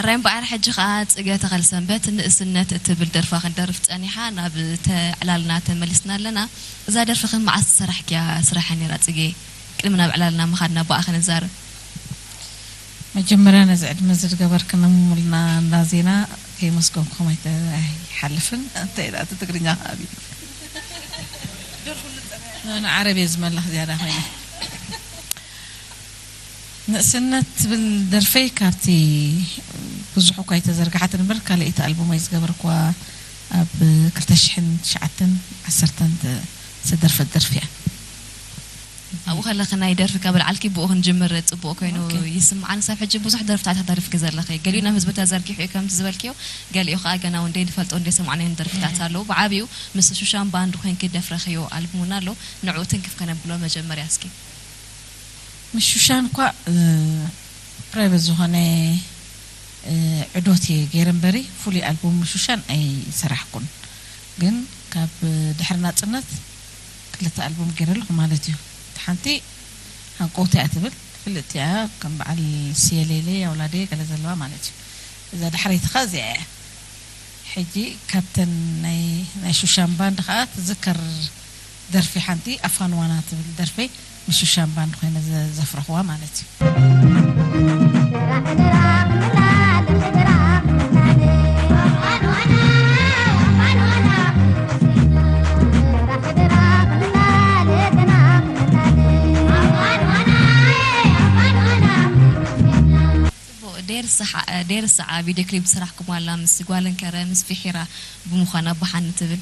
ራይ እምበኣር፣ ሕጂ ኸኣ ጽገ ተኸልሰንበት ንእስነት እትብል ደርፋ ክንደርፍ ጸኒሓ፣ ናብ ተዕላልና ተመሊስና ኣለና። እዛ ደርፊ ከም መዓስ ዝሰራሕክያ ስራሓ ነይራ ጽጌ? ቅድሚ ናብ ዕላልና ምኻድና ብኣ ክንዛረብ። መጀመርያ ነዚ ዕድመ እዚ ዝገበርክን ሙልና እንዳ ዜና ከየመስገንኩኹም ኣይተ-፣ ኣይሓልፍን። እንታይ ደኣ እቲ ትግርኛ ከኣ ኣብዩ። ንዓረብ እየ ዝመልኽ ዝያዳ ኮይነ። ንእስነት ትብል ደርፈይ ካብቲ ብዙሕ እኳ ኣይተዘርግሓትን እምበር፣ ካልኣይቲ ኣልቡመይ ዝገበርኩዋ ኣብ ክልተ ሽሕን ትሽዓተን ዓሰርተን ተ-፣ ዝተደርፈት ደርፊ እያ። ኣብኡ ከለኺ ናይ ደርፊ ካብ በልዓልኪ ብኡ ክንጅምር ጽቡቕ ኮይኑ ኦኬ። ይስምዓኒ። ሳብ ሕጂ ብዙሕ ደርፍታት ተደርፍኪ ዘለኺ፣ ገሊኡ ናብ ህዝቢ ተዘርጊሑ እዩ ከምቲ ዝበልክዮ፣ ገሊኡ ከኣ ገና እውን ዘይንፈልጦ ዘይሰማዕናዮን ደርፍታት ኣለዉ። ብዓብዩ ምስ ሹሻን ባንድ ኮይንኪ ደፍረኽዮ ኣልቡም እውን ኣሎ። ንዕኡ ትንክፍ ከነብሎ መጀመርያ እስኪ። ምሹሻን እኳ፣ እ፣ ፕራይቨት ዝኾነ፣ እ፣ ዕዶት እየ ገይረ እምበሪ፣ ፍሉይ ኣልቡም ምሹሻን ኣይሰራሕኩን። ግን ካብ ድሕሪ ናጽነት ክልተ ኣልቡም ገይረ ኣለኹ ማለት እዩ። እቲ ሓንቲ ሃንቀውታ እያ ትብል፣ ፍልጥቲ እያ፣ ከም በዓል ስየሌሌ፣ ኣውላዴ ገለ ዘለዋ ማለት እዩ። እዛ ዳሕረይቲ ኸኣ እዚኣ እያ። ሕጂ ካብተን ናይ፣ ናይ ሹሻን ባንድ ኸኣ ትዝከር ደርፊ ሓንቲ ኣፋንዋና ትብል ደርፈይ ምስ ሹሻን ባንድ ኮይነ ዘ-፣ ዘፍረኽዋ ማለት እዩ። ጽቡቕ፣ ደይርስዓ፣ ደይርስዓ ቪድዮ ክሊፕ ዝሰራሕኩማ ኣላ ምስ ጓል እንከረ፣ ምስ ፊሒራ ብምዃና ብሓኒ ትብል።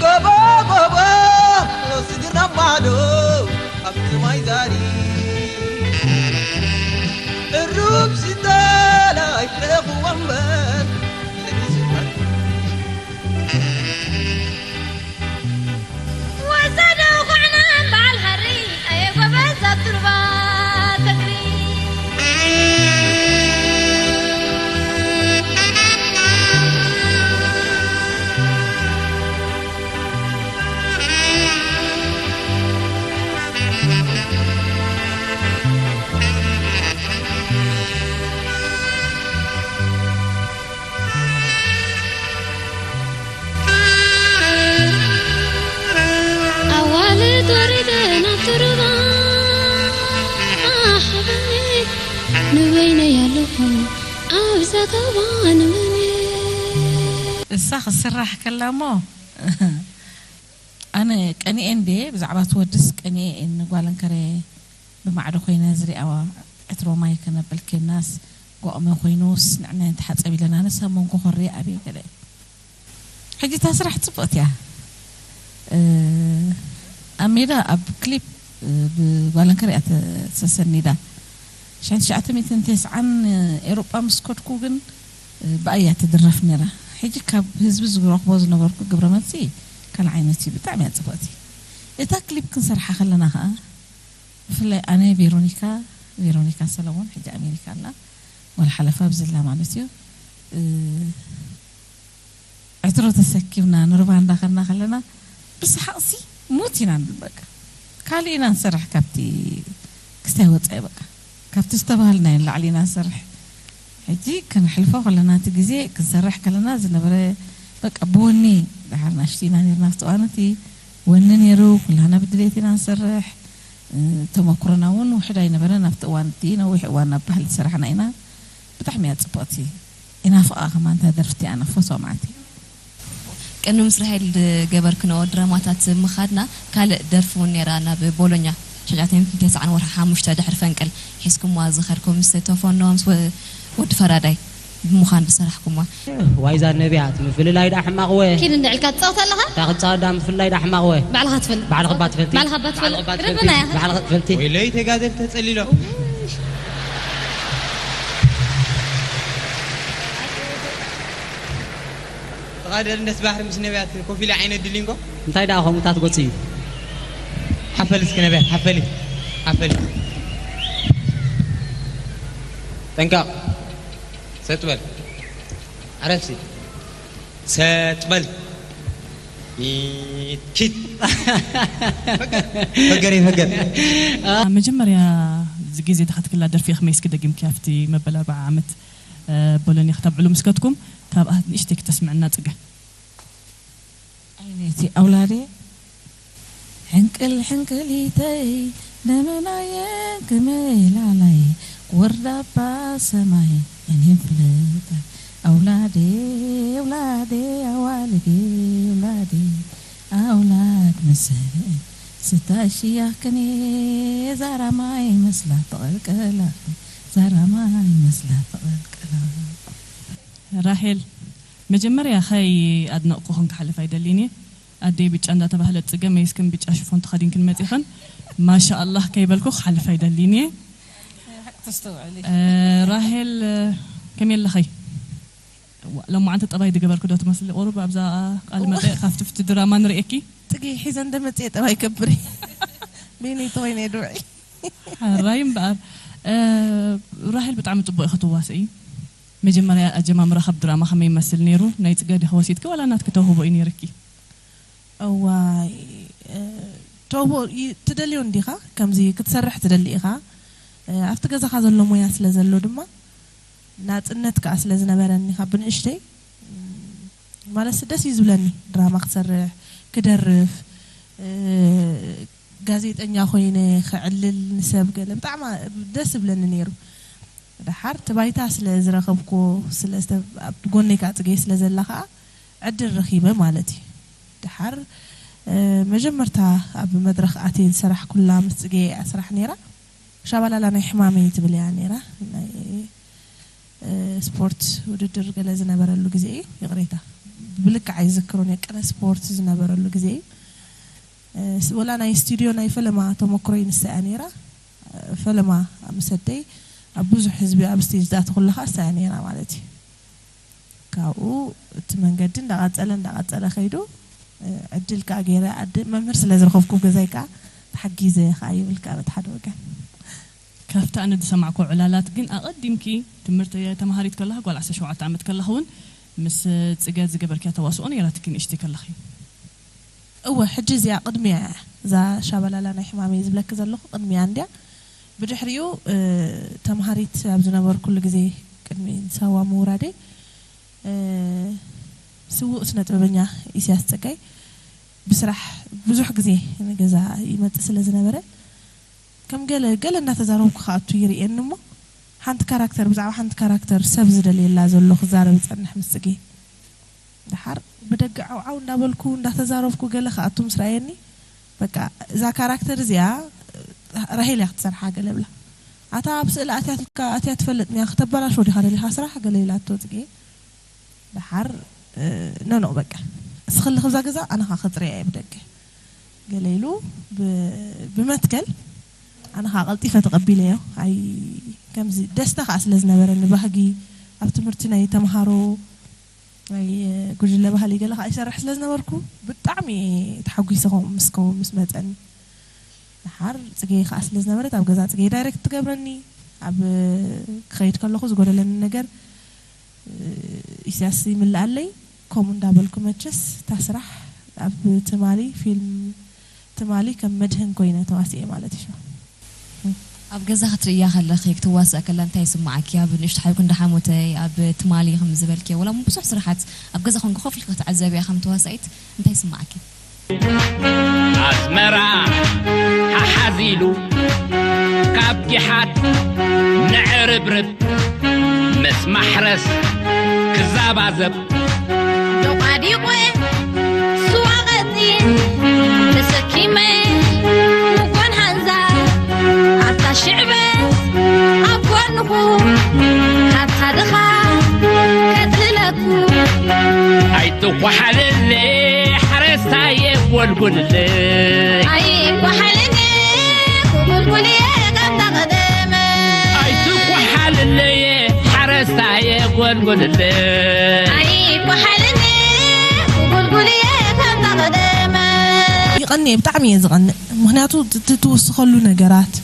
ጎቦ ጎቦ ስግርና ማዶ ኣብቲ ማይ ዛሪ እሩብ ሲተላ ኣይፍረኹ ወንበር ለሚስበር ወሰደው ኩዕናን በዓል ሃሪ ኣየ ጎበዝ ኣብ ቱርባ ተግሪ። ኣዋልድ ወሪደን ኣብ ቱርባ ኣሕበይ ንበይነይ ኣለኹ ኣብ ዘገባ ንመን እሳ ክስራሕ ከላ እሞ ኣነ ቀኒኤ እንዴ ብዛዕባ ትወድስ ቀኒኤ እየ ንጓል እንከረ ብማዕዶ ኮይነ ዝሪኣዋ ዕትሮ ማይ ከነብል ኬናስ ጓኦመ ኮይኑስ ንዕነ ንተሓጸብ ኢለና ኣነስ ኣብ መንጎ ኮሪ ኣብየ ገለ ሕጂ እታ ስራሕ ጽብቕቲ እያ። እ፣ ኣብ ሜዳ ኣብ ክሊፕ፣ እ፣ ብጓል እንከር እያ ተሰሰኒዳ። ሽሕን ትሽዓተ ሚእትን ተስዓን ኤሮጳ ምስ ከድኩ ግን፣ እ፣ ብኣይ እያ ትድረፍ ነይራ። ሕጂ ካብ ህዝቢ ዝረኽቦ ዝነበርኩ ግብረ መልሲ ካልእ ዓይነት እዩ። ብጣዕሚ እያ ጽብቕቲ። እታ ክሊፕ ክንሰርሓ ከለና ኸኣ ብፍላይ ኣነ ቬሮኒካ፣ ቬሮኒካ ሰለሞን ሕጂ ኣሜሪካ ኣላ፣ ጓል ሓለፋ ብዝላ ማለት እዩ። እ፣ ዕትሮ ተሰኪምና ንሩባ እንዳኸድና ከለና ብሰሓቕሲ ሙት ኢና ንብል። በቃ ካልእ ኢና ንሰርሕ፣ ካብቲ ክስታይ ወጻኢ በቃ ካብቲ ዝተባህልናዮ ንላዕሊ ኢና ንሰርሕ። ሕጂ ከነሕልፎ ከለና እቲ ግዜ ክንሰርሕ ከለና ዝነበረ በቃ ብወኒ፣ ደሓር ናሽቲ ኢና ነርና ኣብቲ እዋን እቲ ወኒ ነይሩ፣ ኩላና ብድሌት ኢና ንሰርሕ። እ፣ ተመኩሮና እውን ውሕድ ኣይነበረን ኣብቲ እዋን እቲ ነዊሕ እዋን ናብ ባህሊ ዝሰራሕና ኢና። ብጣዕሚ እያ ጽብቕቲ። ኢናፍቓ ከማን እታ ደርፊ እቲኣ፣ ኣነ ክፈትዋ መዓት እየ። ቅድሚ ምስ ራሄል ዝገበርክንኦ ድራማታት ምኻድና፣ ካልእ ደርፊ እውን ነይራ፣ ናብ ቦሎኛ ሽሕን ትሽዓተ ሚእትን ተስዓን ወርሒ ሓሙሽተ ድሕሪ ፈንቅል ሒዝኩምዋ ዝኸድኩም ምስ ቶፎኖ፣ ምስ ወ-፣ ወዲ ፈራዳይ። ብምዃን ዝሰራሕኩምዋ። ዋይዛ ነቢያት ምፍልላይ ዳ ሕማቕወ። ኪድ እንድዕልካ ትጻወት ኣለኻ? እንታይ ክጻወት ዳ ምፍልላይ ዳ ሕማቕወ። ባዕልኻ ትፈልጥ። ባዕልኻ እባ ትፈልጥ። ባዕልኻ እባ ትፈልጥ። ባዕልኻ እባ ትፈልጥ። ባዕልኻ እባ ትፈልጥ። ርብና ኢኻ። ባዕልኻ ትፈልጥ። ወይለይ ተጋደል ተጸሊሎ። ተቓደል እንደስ ባሕሪ ምስ ነቢያት ኮፍ ኢለ ዓይነ ድሊንጎ። እንታይ ደኣ ከምኡታት ገጹ እዩ። ሓፈል እስኪ ነቢያት ሓፈሊ ሓፈሊ። ጠንቀቕ ሰጥ በል። ዓረፍሲ ሰጥ በል። ሚኪት ፈገር ፈገር ፈገር። መጀመርያ ግዜ ተኸትክላ ደርፊ ከመይ እስኪ ደጊምኪ ኣብቲ መበል ኣርብዓ ዓመት ቦሎኒ ክተብዕሉ ምስከትኩም ካብኣ ንእሽተይ ክተስምዕና ጽገ። ዓይነይቲ ኣውላዴ ሕንቅል ሕንቅሊተይ ደመናየ ክመላላይ ወርዳባ ሰማይ እኔም ፍለጣ ኣውላዴ ኣውላዴ ኣዋልዴ ኣውላዴ ኣውላድ መሰለእን ስታ ሽያክኔ ዛራማይ መስላ ተቐልቀላ ዛራማይ መስላ ተቐልቀላ። ራሄል መጀመርያ ከይ ኣድነቕኩኽን ክሓልፍ ኣይደልይን እየ። ኣደይ ብጫ እንዳተባህለት ጽገ መይስክን ብጫ ሽፎን ተኸዲንክን መጺኽን ማሻ ኣላህ ከይበልኩ ክሓልፍ ኣይደልይን እየ። ተስተውዕሊ። ራሄል ከመይ ኣለኸይ? ዋ፣ ሎማዓንቲ ጠባይ ዝገበርኩ ዶ ትመስሊ? ቁሩብ ኣብዛ ቃል መጠ ካብቲ ፍቲ ድራማ ንርእየኪ። ጽጌ ሒዘ እንደመጽየ ጠባይ ከብሪ። ቤነይ ተወይነ ድውዒ። ሓራይ እምበኣር ራሄል ብጣዕሚ ጽቡቕ ኢኺ ትዋስኢ። መጀመርያ ኣጀማምራኺ ኣብ ድራማ ከመይ ይመስል ነይሩ? ናይ ጽገ ዲኺ ወሲድኪ ዋላ ናትኪ ተውህቦ እዩ ነይርኪ? እዋይ ተውህቦ ትደልዮ እንዲኻ ከምዚ ክትሰርሕ ትደሊ ኢኻ ኣብቲ ገዛኻ ዘሎ ሞያ ስለ ዘሎ ድማ ናጽነት ከኣ ስለ ዝነበረኒ ካብ ብንእሽተይ ማለትሲ ደስ እዩ ዝብለኒ ድራማ ክሰርሕ ክደርፍ ጋዜጠኛ ኮይነ ክዕልል ንሰብ ገለ ብጣዕሚ ደስ ዝብለኒ ነይሩ። ደሓር እቲ ባይታ ስለ ዝረኸብኩዎ ስለ ኣብ ጎነይ ከዓ ፅገይ ስለ ዘላ ከዓ ዕድል ረኺበ ማለት እዩ። ደሓር መጀመርታ ኣብ መድረኽ ኣትየ ዝሰራሕኩላ ምስ ፅገየ እያ ስራሕ ነይራ። ሻባላላ ናይ ሕማመይ ትብል እያ ነይራ። ናይ ስፖርት ውድድር ገለ ዝነበረሉ ግዜ እዩ። ይቕሬታ ብልክዕ ኣይዝክሮን እየ። ቅነ ስፖርት ዝነበረሉ ግዜ እዩ። ወላ ናይ ስቱድዮ ናይ ፈለማ ተመክሮይ ንሳ እያ ነይራ። ፈለማ ምስ ኣደይ ኣብ ብዙሕ ህዝቢ ኣብ ስቴጅ ዝኣተኹ ከለኻ እሳ እያ ነይራ ማለት እዩ። ካብኡ እቲ መንገዲ እንዳቐጸለ እንዳቐጸለ ከይዱ ዕድል ከኣ ገይረ ኣደ መምህር ስለ ዝረኸብኩ ገዛይ ከኣ ተሓጊዘ ከኣ ይብል ከኣ በቲ ሓደ ወገን። ካብቲ ኣነ ዝሰማዕኩ ዕላላት ግን ኣቐዲምኪ ትምህርቲ ተምሃሪት ከለኺ ጓል ዓሰርተ ሸውዓተ ዓመት ከለኺ እውን ምስ ጽገ ዝገበርክያ ተዋስኦ ነይራትኪ ንእሽተይ ከለኺ። እወ ሕጂ እዚኣ ቅድሚያ እያ እዛ ሻባላላ ናይ ሕማመይ ዝብለኪ ዘለኹ ቅድሚያ እንድያ ብድሕሪኡ ተምሃሪት ኣብ ዝነበርኩሉ ግዜ ቅድሚ ሳዋ ምውራደይ ስዉእ ስነ ጥበበኛ ኢሳያስ ጸጋይ ብስራሕ ብዙሕ ግዜ ንገዛ ይመጽእ ስለ ዝነበረ ከም ገለ ገለ እናተዛረብኩ ክኣቱ ይርእየኒ እሞ ሓንቲ ካራክተር ብዛዕባ ሓንቲ ካራክተር ሰብ ዝደልየላ ዘሎ ክዛረብ ይጸንሕ ምስ ጽጌ ደሓር ብደገ ዓውዓው እንዳበልኩ እንዳተዛረብኩ ገለ ክኣቱ ምስ ረኣየኒ በቃ እዛ ካራክተር እዚኣ ራሄል እያ ክትሰርሓ ገለ ብላ ኣታ ኣብ ስእሊ ኣትያ ትፈልጥ እያ ከተበላሾ ዲኻ ደሊኻ ስራሕ ገለ ኢላቶ ጽጌ ደሓር ኖኖ በቃ እስኽሊ ክብዛ ገዛ ኣነኻ ክፅርያ እየ ብደገ ገለ ኢሉ ብመትከል ኣነኻ ቀልጢፈ ተቐቢለዮ ኣይ ከምዚ ደስታ ከዓ ስለ ዝነበረኒ ባህጊ ኣብ ትምህርቲ ናይ ተምሃሮ ናይ ጉጅለ ባህሊ ገለ ከዓ ይሰርሕ ስለ ዝነበርኩ ብጣዕሚ ተሓጒሰ ከምኡ ምስ ከምኡ ምስ መፀኒ ደሓር ፅገይ ከዓ ስለ ዝነበረት ኣብ ገዛ ፅገይ ዳይሬክት ትገብረኒ ኣብ ክኸይድ ከለኹ ዝጎደለኒ ነገር ኢሳያስ ይምልኣለይ ከምኡ እንዳበልኩ መቸስ እታ ስራሕ ኣብ ትማሊ ፊልም ትማሊ ከም መድህን ኮይነ ተዋሲኤ ማለት እዩ። ኣብ ገዛ ክትርእያ ከለኺ ክትዋሳእ ከላ እንታይ ይስምዓኪ? ኣብ ንእሽቶ ሓይኩ እንዳ ሓሞተይ ኣብ ትማሊ ከም ዝበልኪ ወላ ብዙሕ ስራሓት ኣብ ገዛ ኮንኪ ኮፍ ኢልኪ ክትዕዘብያ ከም ተዋሳኢት እንታይ ይስምዓኪ? ኣስመራ ሓሓዝ ኢሉ ካብ ጊሓት ንዕርብርብ ምስ ማሕረስ ክዛባዘብ ዶቓዲቑ ስዋ ቐጢን ተሰኪመ ምጎን ሃንዛ ኣብታ ሽዕበ ኣብ ጎንኹ ካብታ ድኻ ኳሓልለ ሓረስታይ ጎልጉልለ ኣይኳሓልኒ ክጉልጉል እየ ከምታ ቀደመ ኣይትኳሓልለየ ሓረስታይ ጎልጉልለ ኣይኳሓልኒ ክጉልጉል እየ ከምታ ቀደመ ይቐንእ ብጣዕሚ እየ ዝቐንእ ምክንያቱ እቲ ትውስኸሉ ነገራት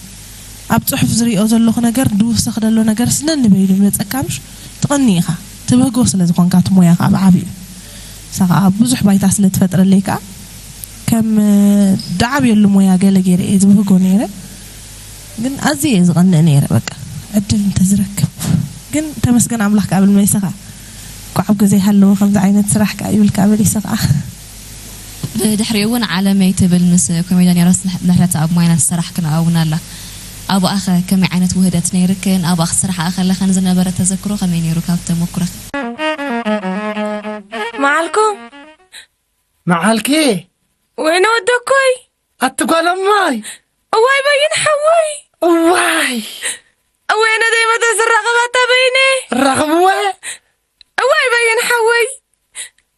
ኣብ ፅሑፍ ዝሪኦ ዘለኹ ነገር ዝውሰኽ ዘሎ ነገር ስነንበይ ኢሉ ይመፀካ ምሽ ትቐኒ ኢኻ ትብህጎ ስለ ዝኾንካ እቲ ሞያ ከዓ ብዓብዩ ንሳ ከዓ ብዙሕ ባይታ ስለ ትፈጥረለይ ከዓ ከም ዝዓብየሉ ሞያ ገለ ገይረ እየ ዝብህጎ ነይረ ግን ኣዝየ እየ ዝቐንእ ነይረ በቃ ዕድል እንተዝረክብ ግን ተመስገን ኣምላኽ ከዓ ብል መሊሰ ከዓ እኳዕ ኣብ ግዜ ሃለወ ከምዚ ዓይነት ስራሕ ከዓ ይብልካ መሊሰ ከዓ ብድሕሪኡ እውን ዓለመይ ትብል ምስ ኮሜድያን ያሮስ ምሕረተኣብ ማይናስ ዝሰራሕክንኣ እውን ኣላ። ኣብኣኸ ከመይ ዓይነት ውህደት ነይርክን? ኣብኣ ክትሰርሓ ከለኽን ዝነበረ ተዘክሮ ከመይ ነይሩ ካብ ተመኩሮኽን? መዓልኩም መዓልኪ ወይነ ወደኮይ ኣቲ ጓል እማይ እዋይ በይን ሓወይ እዋይ እወይ ነደይ መተስ ራኸባታ በይነ ራኸብወ እዋይ በይን ሓወይ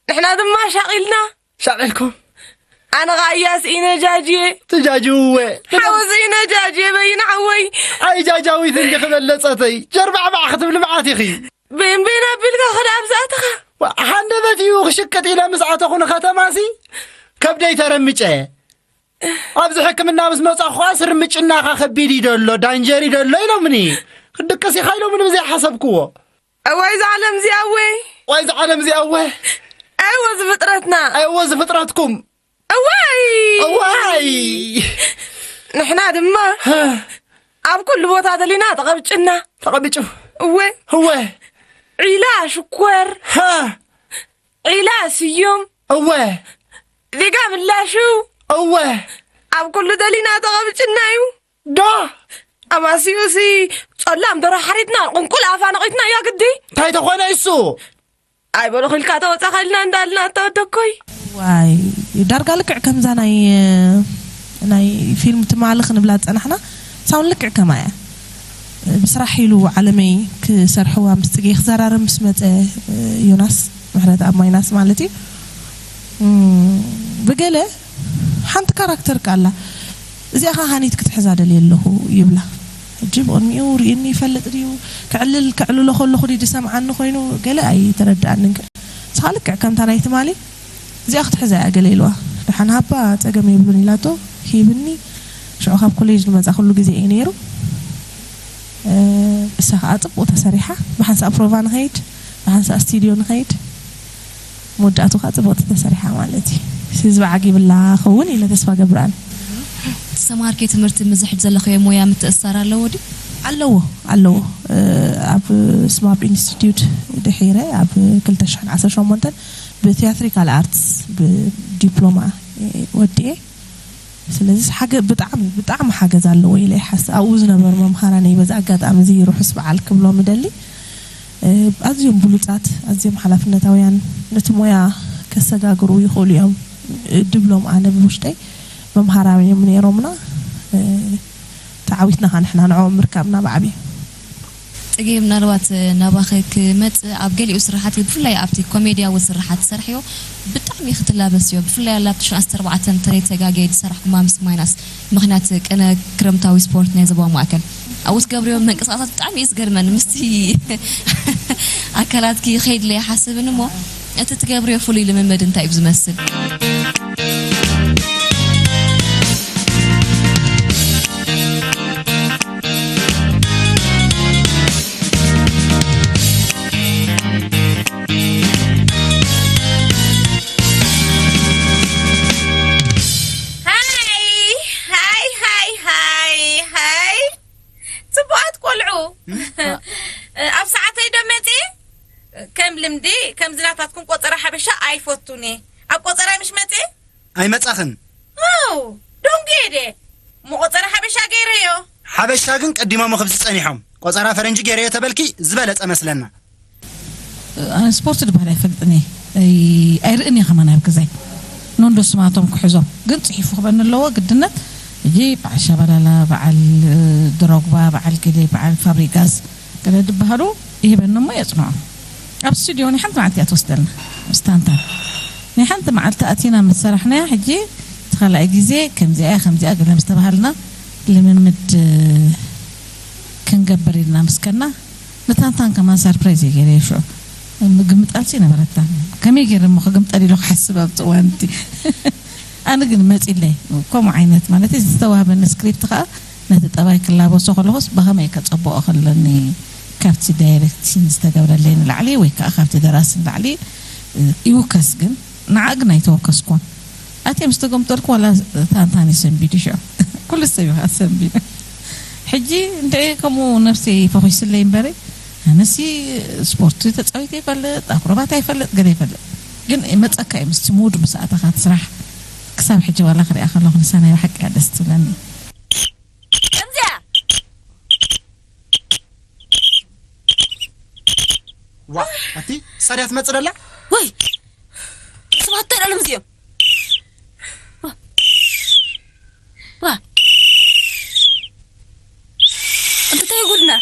ንሕና ድማ ሻቒልና ሻቒልኩም ኣነ ኸዓ እያስ ኢነ ጃጅየ ትጃጅውወ ሓወስ ኢነ ጃጅየ በይን ሓወይ ኣይ ጃጃዊት እንዲ ክበለጸተይ ጀርባዕባዕ ክትብሊ መዓት ኢኺ በይን በይን ኣቢልካ ኸዳ ኣብዝኣትኻ ሃንደበት እዩ ክሽቅጥ ኢለ ምስ ኣተኹ ንኸተማሲ ከብደይ ተረምጨ ኣብዚ ሕክምና ምስ መጻኹ ኸዓ ስርምጭናኻ ከቢድ እዩ ደሎ ዳንጀር እዩ ደሎ ኢሎምኒ ክድቅስ ኢኻ ኢሎምኒ ብዘይሓሰብክዎ እዋይ ዝዓለም እዚኣ እወይ ዋይ ዝዓለም እዚኣ እወ ኣይወ ዝፍጥረትና ኣይወ ዝፍጥረትኩም እዋይ እዋይ ንሕና ድማ ኣብ ኩሉ ቦታ ደሊና ተቐብጭና ተቐቢጩ እወ ህወ ዒላ ሽኮር ሃ ዒላ ስዮም እወ ዲጋ ምላሽው እወ ኣብ ኩሉ ደሊና ተቐብጭና እዩ ዶ ኣማሲዩሲ ጸላም ደራሓሪትና ቁንቁል ኣፋ ነቒትና እያ ግዲ እንታይ ተኾነ እሱ ኣይበሎ ኺልካ ተወጻ ኸልና እንዳልና እተወደኮይ ዋይ ዳርጋ ልክዕ ከምዛ ናይ ናይ ፊልም ትማሊ ክንብላ ዝፀናሕና ሳውን ልክዕ ከማ እያ ብስራሕ ኢሉ ዓለመይ ክሰርሕዋ ምስ ፅጌ ክዘራረብ ምስ መፀ ዮናስ ምሕረት ኣብ ማይናስ ማለት እዩ ብገለ ሓንቲ ካራክተር ቃላ እዚኣ ኸ ሃኒት ክትሕዛ ደልየ ኣለኹ ይብላ ሕጂ ብቕድሚኡ ርእኒ ይፈልጥ ድዩ ክዕልል ከዕልሎ ከለኹ ድዩ ዝሰምዓኒ ኮይኑ ገለ ኣይተረድኣንን ግን ንስኻ ልክዕ ከምታ ናይ ትማሊ እዚኣ ክትሕዛ እያ ገለ ኢልዋ ደሓን ሃባ ፀገም የብሉን ኢላቶ ሂብኒ ሽዑ ካብ ኮሌጅ ዝመፃ ኩሉ ግዜ እዩ ነይሩ እሳ ከዓ ፅቡቅ ተሰሪሓ ብሓንሳእ ፕሮቫ ንኸይድ ብሓንሳእ ስቱድዮ ንኸይድ መወዳእቱ ከዓ ፅቡቅ ተሰሪሓ ማለት እዩ ህዝቢ ዓጊብላ ኸውን ኢለ ተስፋ ገብርኣን ተማሃርኪ ትምህርቲ ምዝሕድ ዘለኽዮ ሞያ ምትእሳር ኣለዎ ድዩ? ኣለዎ ኣለዎ ኣብ ስማፕ ኢንስቲትዩት ድሒረ ኣብ ክልተ ሽሕን ዓሰርተ ሸሞንተን ብቲያትሪካል ኣርትስ ብዲፕሎማ ወዲኤ ስለዚ ሓገ ብጣዕሚ ብጣዕሚ ሓገዝ ኣለዎ ኢለ ይሓስብ ኣብኡ ዝነበሩ መምሃራነይ በዚ ኣጋጣሚ እዚ ርሑስ በዓል ክብሎም እደሊ ኣዝዮም ብሉፃት ኣዝዮም ሓላፍነታውያን ነቲ ሞያ ከሰጋግሩ ይኽእሉ እዮም ድብሎም ኣነ ብውሽጠይ መምሃራን እዮም ነይሮምና ተዓዊትና ኻ ንሕና ንዕኦም ምርካብና ብዓብዩ ፅጌ ምናልባት ናባኸ ክመፅእ ኣብ ገሊኡ ስራሓት ብፍላይ ኣብቲ ኮሜድያዊ ስራሓት ትሰርሕዮ ብጣዕሚ ክትላበስዮ ብፍላይ ኣብላ ሽዑ ዓሰርተ ኣርባዕተ እንተዘይተጋግየ ዝሰራሕኩማ ምስ ማይናስ ምኽንያት ቅነ ክረምታዊ ስፖርት ናይ ዞባ ማእከል ኣብኡ ትገብርዮ ምንቅስቃሳት ብጣዕሚ እዩ ዝገርመኒ ምስቲ ኣካላትኪ ይኸይድለ ይሓስብን እሞ እቲ ትገብርዮ ፍሉይ ልምምድ እንታይ እዩ ዝመስል? ሃይ ሃይ ሃይ ሃይ ጽቡቓት ቆልዑ ኣብ ሰዓተይ ዶ መጽየ ከም ልምዲ ከምዚ ናታትኩም ቆጸራ ሓበሻ ኣይፈቱን እየ ኣብ ቆጸራይ ምሽ መጽየ ኣይመጻኽን ኣው ዶንጌ ድየ እሞ ቆጸራ ሓበሻ ገይረዮ ሓበሻ ግን ቀዲሞም ክብዚ ጸኒሖም ቆጸራ ፈረንጂ ገይረዮ ተበልኪ ዝበለጸ መስለና ኣነ ስፖርት ዝበሃል ኣይፈልጥን እየ ኣይርእን እየ ከማን ኣብ ገዛይ ኖንዶ ስማቶም ክሕዞም ግን ፅሒፉ ክበኒ ኣለዎ ግድነት ሕጂ በዓል ሻባላላ በዓል ድሮግባ በዓል ገሌ በዓል ፋብሪጋስ ገለ ዝበሃሉ ይህበኒ እሞ የፅንዖም ኣብ ስቱዲዮ ናይ ሓንቲ መዓልቲ እያ ትወስደልና ስታንታን ናይ ሓንቲ መዓልቲ ኣቲና ምስ ሰራሕናያ፣ ሕጂ እቲ ካልኣይ ግዜ ከምዚኣ እያ፣ ከምዚኣ ገለ ምስ ተባሃልና፣ ልምምድ ክንገብር ኢልና ምስ ከና፣ ንታንታን ከማን ሰርፕራይዝ እየ ገይረዮ ሽዑ። ምግምጣልሲ ነበረታ። ከመይ ገይረ እሞ ክግምጠል ኢሉ ክሓስብ ኣብቲ እዋን እቲ። ኣነ ግን መጺለይ ከምኡ ዓይነት ማለት ዝተዋህበኒ ስክሪፕት ከኣ ነቲ ጠባይ ክላበሶ ከለኹስ ብኸመይ ከጸብቖ ከለኒ ካብቲ ዳይሬክቲን ዝተገብረለይ ንላዕሊ ወይ ከኣ ካብቲ ደራሲ ንላዕሊ ይውከስ። ግን ንዓ ግን ኣይተወከስኩን። ኣትየ ምስ ተገምጠልኩ ዋላ ታንታን ይሰንቢዱ ሽዑ። ኩሉ ሰብ እዩ ከኣ ሰንቢዱ። ሕጂ እንተ ከምኡ ነፍሰይ ፈኺስለይ እምበሪ፣ ኣነሲ ስፖርት ተጻዊተ ይፈልጥ፣ ኣክሮባት ኣይፈልጥ፣ ገለ ይፈልጥ። ግን መጸካ እዩ ምስቲ ሙድ ምስ ኣተኻ እቲ ስራሕ። ክሳብ ሕጂ ዋላ ክሪኣ ከለኹ ንሳ ናይ ብሓቂ እያ ደስ ትብለኒ። ከምዚኣ ዋ ኣቲ ሳድያ ትመጽእ ደላ ወይ ስባት ተረሎም እዚኦም ዋ ዋ እንተ እንታይ ጉድና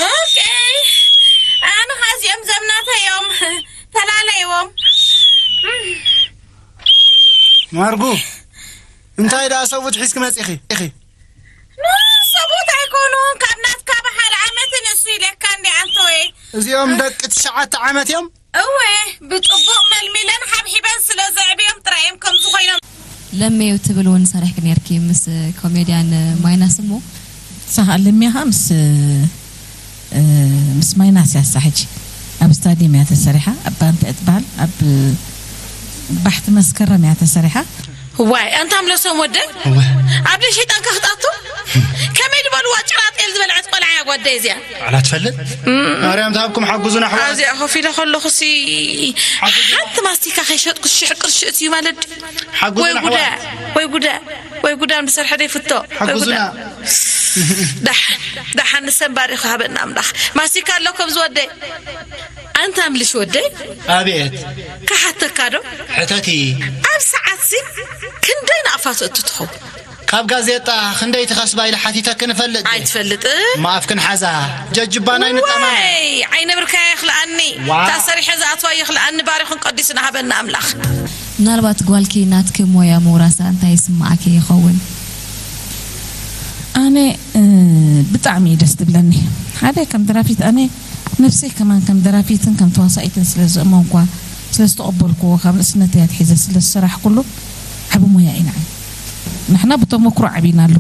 ኦኬ ኣነ ኸዚኦም ዘምናተዮም ተላለይዎም ማርጉ እንታይ ደኣ ሰብኡት ሒዝኪ መጺኺ ኢኺ ሰብኡት ኣይኮኑን ካብ ናትካ ብሓደ ዓመት ንእሱ ኢለካ እንዲ ኣንቶይ እዚኦም ደቂ ትሽዓተ ዓመት እዮም እወ ብጽቡቕ መልሚለን ሓብሒበን ስለ ዘዕብዮም ጥራይ እዮም ከምዚ ኮይኖም። ለሜ ትብል እውን ሰሪሕኪ ነይርኪ ምስ ኮሜድያን ማይናስ እሞ። ንሳ ከዓ ለሜ ከዓ ምስ ምስ ማይናስ እያ እሳ ሕጂ ኣብ ስታድየም እያ ተሰሪሓ። ኣብ እንታይ እያ ትበሃል ኣብ ባሕቲ መስከረም እያ ተሰሪሓ። እዋይ ኣንታ ምለሶም ወደይ ኣብ ደይ ሸይጣንካ ክትኣቱ ከመይ ዝበልዋ ጭራ ጤል ዝበልዐት ቆልዓ እያ ጓደይ እዚኣ። ባዕላ ትፈልጥ ማርያም ትሃብኩም ሓግዙና ኣሕዋት። ኣብዚኣ ኮፍ ኢለ ከለኹሲ ሓንቲ ማስቲካ ከይሸጥኩስ ሽሕ ቅርሺ እትዩ ማለት ድዩ? ወይ ሓግዙና ጉዳ ኣሕዋት። ወይ ጉዳ ወይ ጉዳ ንሰርሐ ደይ ፍቶ ወይ ጉዳ። ሓግዙና። ደሓን ደሓን ንሰንባሪ ክሃበና ኣምላኽ። ማስቲካ ኣሎ ከምዚ ወደይ። ኣንታ ምልሽ ወደይ ኣቤት ክሓተካ ዶ? ሕተቲ ኣብ ሰዓትሲ ክንደይ ናቕፋ ትእቱ ትኸውን? ካብ ጋዜጣ ክንደይ ትኸስባ ኢለ ሓቲተክን እፈልጥ ድየ? ኣይትፈልጥን? እሞ ኣፍክን ሓዛ ጀጅባና ኣይንጠማመ። ዋይ ዓይነ ብርካያ ይኽልኣኒ ዋው። እታ ሰሪሐ ዝኣትዋ ይኽልኣኒ ባሪኹን ቀዲስን ሃበና ኣምላኽ። ምናልባት ጓልኪ ናትኪ ሞያ ምውራሳ እንታይ ይስምዓኪ ይኸውን? ኣነ እ፣ ብጣዕሚ እዩ ደስ ትብለኒ ሓደ ከም ደራፊት ኣነ ነፍሰይ ከማን ከም ደራፊትን ከም ተዋሳኢትን ስለ ዝእመንኳ ስለ ዝተቐበልክዎ ካብ ንእስነተይ ኣትሒዘ ስለ ዝሰራሕኩሉ ዓቢ ሞያ እዩ ንዓይ ንሕና ብተመክሮ ዓቢናሉ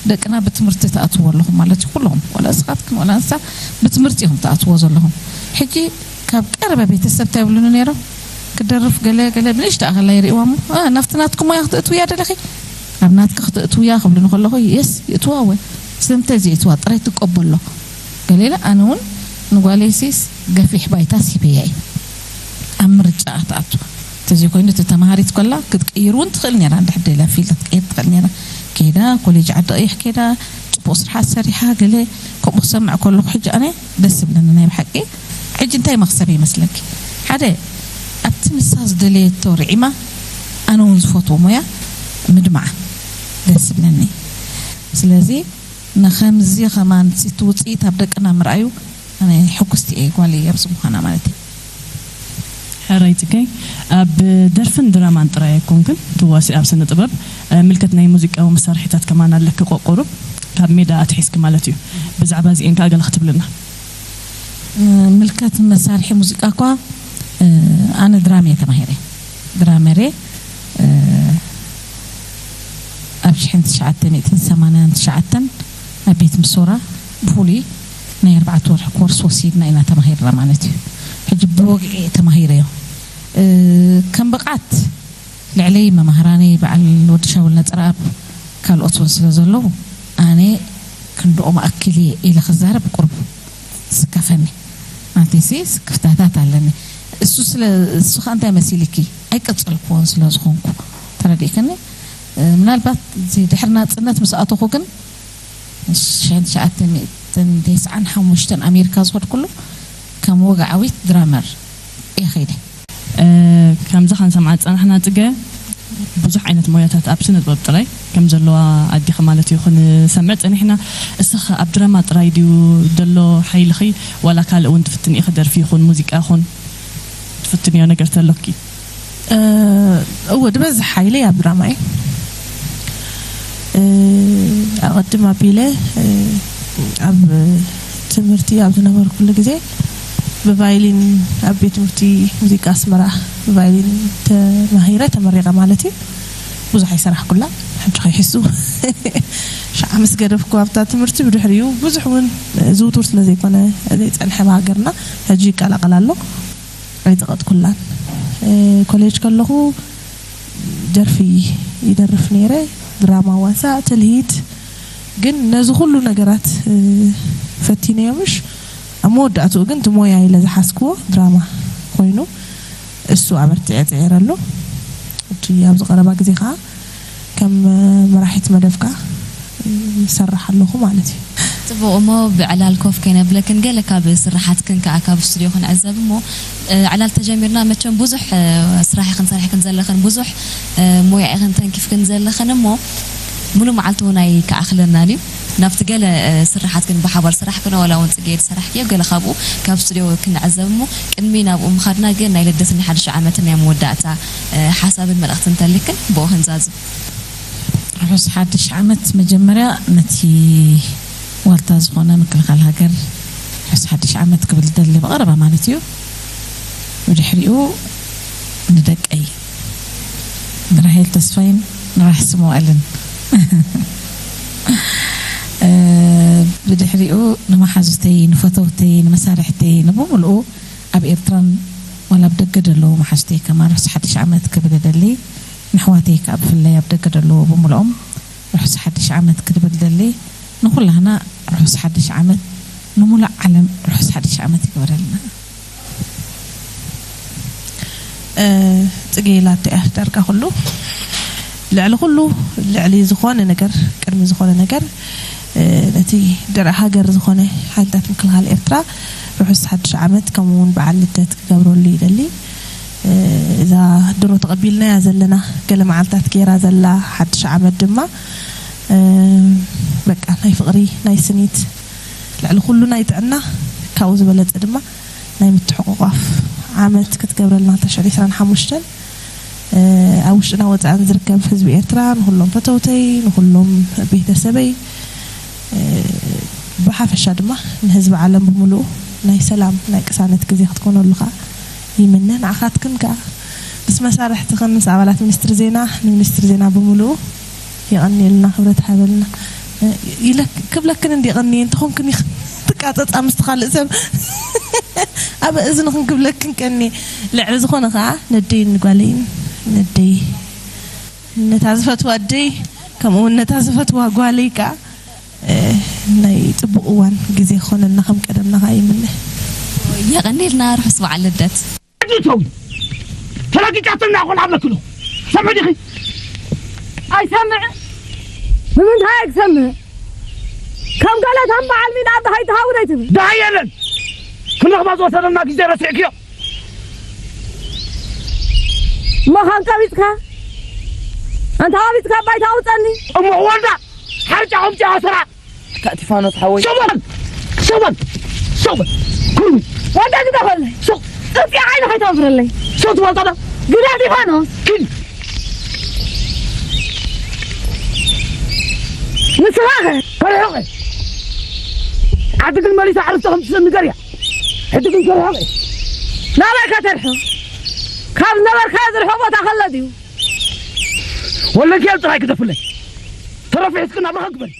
ደቅና ብትምህርቲ ትኣትዎ ኣለኹም ማለት እዩ ኩልኹም ወላ ንስኻትክን ወላ ንሳ ብትምህርቲ ኢኹም ትኣትዎ ዘለኹም ሕጂ ካብ ቀረባ ቤተሰብ እንታይ ይብሉኒ ነይሮም ክደርፍ ገለ ገለ ብንእሽተኣ ከላ ይርእዋ እሞ ናብቲ ናትኩም ሞያ ክትእትውያ ደለኺ ኣብ ናትኪ ክትእትውያ ክብሉኒ ከለኹ የስ ይእትዋ እወ ስለምንታይ ዘየእትዋ ጥራይ ትቀበሎ ገለ ኢለ ኣነ እውን ንጓለይሲስ ገፊሕ ባይታ ሂበያ እየ ኣብ ምርጫኣ ትኣቱ ተዘይኮይኑ እቲ ተማሃሪት ከላ ክትቅይር እውን ትኽእል ነይራ እንድሕር ደልያ ፊልድ ክትቀይር ትኽእል ነይራ ከይዳ ኮሌጅ ዓዲ ቀይሕ ከይዳ ፅቡቕ ስርሓት ሰሪሓ ገለ ከምኡ ክሰምዕ ከለኹ ሕጂ ኣነ ደስ ዝብለኒ ናይ ብሓቂ ሕጂ እንታይ መኽሰብ ይመስለኪ ሓደ ኣብቲ ንሳ ዝደለየቶ ርዒማ ኣነ እውን ዝፈትዎ ሞያ ምድማዓ ደስ ዝብለኒ ስለዚ ንኸምዚ ኸማን እቲ ውፅኢት ኣብ ደቅና ምርኣዩ ኣነ ሕጉስቲ እየ ጓለይ ኣብዚ ምዃና ማለት እዩ ሕራይ ፅገይ ኣብ ደርፍን ድራማን ጥራይ ኣይኮንክን ትዋሲ ኣብ ስነ ጥበብ ምልከት ናይ ሙዚቃዊ መሳርሒታት ከማን ኣለኪ ቆቆሩብ ካብ ሜዳ ኣትሒዝኪ ማለት እዩ ብዛዕባ እዚኤን ከዓ ገለ ክትብልና ምልከት መሳርሒ ሙዚቃ እኳ ኣነ ድራም እየ ተማሂረ ድራመር እየ ኣብ ሽሕን ትሽዓተ ሚእትን ሰማንያን ትሽዓተን ኣብ ቤት ምሶራ ብፍሉይ ናይ ኣርባዕተ ወርሒ ኮርስ ወሲድና ኢና ተማሂርና ማለት እዩ ሕጂ ብወግዒ እየ ተማሂረዮ ከም ብቕዓት ልዕለይ መማህራነይ በዓል ወዲ ሻውል ነፀረኣብ ካልኦት እውን ስለ ዘለዉ ኣነ ክንድኦም ኣክል እየ ኢለ ክዛረብ ቁሩብ ዝስከፈኒ ማለተይሲ ስክፍታታት ኣለኒ እሱ ስለ እሱ ከዓ እንታይ መሲልኪ ኣይቀፀልክዎን ስለ ዝኾንኩ ተረዲእክኒ ምናልባት እዚ ድሕሪ ናፅነት ምስ ኣተኹ ግን ሽሕን ትሽዓተ ሚእትን ተስዓን ሓሙሽተን ኣሜሪካ ዝኸድኩሉ ከም ወግዓዊት ድራመር እየ ከይደ ከምዚ ከንሰምዓ ዝፀናሕና ፅገ ብዙሕ ዓይነት ሞያታት ኣብ ስነ ጥበብ ጥራይ ከም ዘለዋ ኣዲኺ ማለት እዩ ክንሰምዕ ፀኒሕና እስኺ ኣብ ድራማ ጥራይ ድዩ ዘሎ ሓይልኺ ዋላ ካልእ እውን ትፍትን ኢኺ ደርፊ ይኹን ሙዚቃ ይኹን ትፍትንዮ ነገር ተሎኪ እ፣ እወ፣ ዝበዝሕ ሓይለይ ኣብ ድራማ እዩ። እ፣ ኣቐድም ኣቢለ፣ እ፣ ኣብ ትምህርቲ ኣብ ዝነበርኩሉ ግዜ ብቫዮሊን ኣብ ቤት ትምህርቲ ሙዚቃ ኣስመራ ብቫዮሊን ተማሂረ ተመሪቐ ማለት እዩ። ብዙሕ ኣይሰራሕኩላ፣ ሕጂ ከይሕሱ። ሽዓ ምስ ገደፍኩ ኣብታ ትምህርቲ፣ ብድሕሪኡ ብዙሕ እውን ዝውቱር ስለ ዘይኮነ ዘይጸንሐ ኣብ ሃገርና፣ ሕጂ ይቀላቐል ኣሎ። ኣይጸቐጥኩላን። እ፣ ኮሌጅ ከለኹ ደርፊ ይደርፍ ነይረ፣ ድራማ፣ ዋዛ፣ ትልሂት። ግን ነዚ ኩሉ ነገራት፣ እ፣ ፈቲነዮ ምሽ፣ ኣብ መወዳእትኡ ግን እቲ ሞያ ኢለ ዝሓዝክዎ ድራማ ኮይኑ፣ እሱ ኣበርቲዐ ጽዒረሉ። ሕጂ ኣብዚ ቀረባ ግዜ ከኣ ከም መራሒት መደብካ ይሰርሕ ኣለኹ ማለት እዩ። ጽቡቕ እሞ፣ ብዕላል ኮፍ ከይነብለክን ገለ ካብ ስርሓትክን ከኣ ካብ ስቱድዮ ክንዕዘብ እሞ፣ እ፣ ዕላል ተጀሚርና መቸም ብዙሕ፣ እ፣ ስራሕ ኢኽን ሰሪሕክን ዘለኽን፣ ብዙሕ፣ እ፣ ሞያ ኢኽን ተንኪፍክን ዘለኽን እሞ፣ ሙሉእ መዓልቲ እውን ኣይከኣኽለናን እዩ። ናብቲ ገለ፣ እ፣ ስርሓትክን ብሓባር ስራሕክን፣ ዋላ እውን ጽጌ ዝሰራሕክዮ ገለ ካብኡ ካብ ስቱድዮ ክንዕዘብ እሞ፣ ቅድሚ ናብኡ ምኻድና ግን ናይ ልደትን ናይ ሓድሽ ዓመትን ናይ መወዳእታ፣ እ፣ ሓሳብን መልእኽትን እንተልክን ብኡ ክንዛዝም። ርሑስ ሓድሽ ዓመት። መጀመርያ ነቲ ዋልታ ዝኾነ ምክልኻል ሃገር ርሑስ ሓድሽ ዓመት ክብል ደሊ ብቐረባ ማለት እዩ። ብድሕሪኡ ንደቀይ ንራሄል ተስፋይን ንራሕሲ መዋእልን፣ እ፣ ብድሕሪኡ ንመሓዙተይ፣ ንፈተውተይ፣ ንመሳርሕተይ፣ ንብምልኡ ኣብ ኤርትራን ዋላ ኣብ ደገ ዘለዉ መሓዙተይ ከማን ርሑስ ሓድሽ ዓመት ክብል እደሊ። ንኣሕዋተይ ከኣ ብፍላይ ኣብ ደገ ዘለዉ ብምልኦም ርሑስ ሓድሽ ዓመት ክብል እደሊ። ንኹላህና ርሑስ ሓድሽ ዓመት፣ ንሙሉእ ዓለም ርሑስ ሓድሽ ዓመት ይግበረልና። እ፣ ጽጌ ላተይ ኣፍጠርካ ኩሉ፣ ልዕሊ ኩሉ፣ ልዕሊ ዝኾነ ነገር፣ ቅድሚ ዝኾነ ነገር፣ እ፣ ነቲ ድርዒ ሃገር ዝኾነ ሓይልታት ምክልኻል ኤርትራ ርሑስ ሓድሽ ዓመት፣ ከምኡ እውን በዓል ልደት ክገብረሉ ይደሊ። እ፣ እዛ ድሮ ተቐቢልናያ ዘለና፣ ገለ መዓልታት ገይራ ዘላ ሓድሽ ዓመት ድማ፣ እ፣ በቃ ናይ ፍቕሪ፣ ናይ ስኒት፣ ልዕሊ ኩሉ ናይ ጥዕና፣ ካብኡ ዝበለጸ ድማ ናይ ምትሕቑቋፍ ዓመት ክትገብረልና። ክልተ ሽሕን ዕስራን ሓሙሽተን፣ እ፣ ኣብ ውሽጥና ወጻእን ዝርከብ ህዝቢ ኤርትራ፣ ንኹሎም ፈተውተይ፣ ንኹሎም ቤተሰበይ፣ እ፣ ብሓፈሻ ድማ ንህዝቢ ዓለም ብምሉኡ ናይ ሰላም፣ ናይ ቅሳነት ግዜ ክትኮነሉ ከኣ ይምነ። ንዓኻትክን ከኣ ምስ መሳርሕትኽን ምስ ኣባላት ሚኒስትሪ ዜና፣ ንሚኒስትሪ ዜና ብምሉኡ የቐንየልና፣ ክብረት ሃበልና። እ፣ ኢለ ክብለክን እንዲ ቀንየ እንተኾንክን ኢኽ ትቃጸጻ ምስቲ ካልእ ሰብ ኣብ እዝንኽን ክብለክን ቀንየ። ልዕሊ ዝኾነ ከኣ ነደይን ንጓለይን፣ ነደይ ነታ ዝፈትዋ ኣደይ፣ ከምኡ እውን ነታ ዝፈትዋ ጓለይ ከኣ፣ እ፣ ናይ ጽቡቕ እዋን ግዜ ክኾነልና ከም ቀደምና ከኣ ይምነ። የቐንየልና፣ ርሑስ በዓል ልደት። ኣዲተዊ ተረጊጫትና ይኾን ኣለክሎ። ሰምዕ ዲኺ? ኣይሰምዕ። ንምንታይ ኣይክሰምዕ? ከም ገለ ከም በዓል ሚዳ ደሃይ ትሃውር ኣይትብል። ደሃይ የለን። ክንረኽባ ዝወሰደና ግዜ ረሲዕክዮ? እሞ ካን ቀቢጽካ? ኣንታ ቀቢጽካ ባይታ ኣውጸኒ። እሞ ወልዳ፣ ሓርጫ ቁምጫ ኣስራ። ኣታ ቲፋኖስ ሓወይ። ሸበል! ሸበል! ሸበል! ኩሉ! ወደ ግደፈለይ። ሸው! ጽፊ ዓይኒ ከይተንፍረለይ። ሸው ትበልጣ ዶ? ግዳ ቲፋኖስ። ኪድ! ንስኻ ኸ? ከርሕቕ እየ። ዓዲ ግን መሊሳ ዕርፍቲ ከም ትስእን ንገርያ። ሕጂ ግን ከርሕቕ እየ። ናበይ ከተርሕቕ? ካብ ዝነበርካዮ ዝርሕቕ ቦታ ከሎ ድዩ? ወለንኪኤል ጥራይ ግደፍለይ። ተረፊ ሒዝክን ኣብ ረኸ ግበሪ።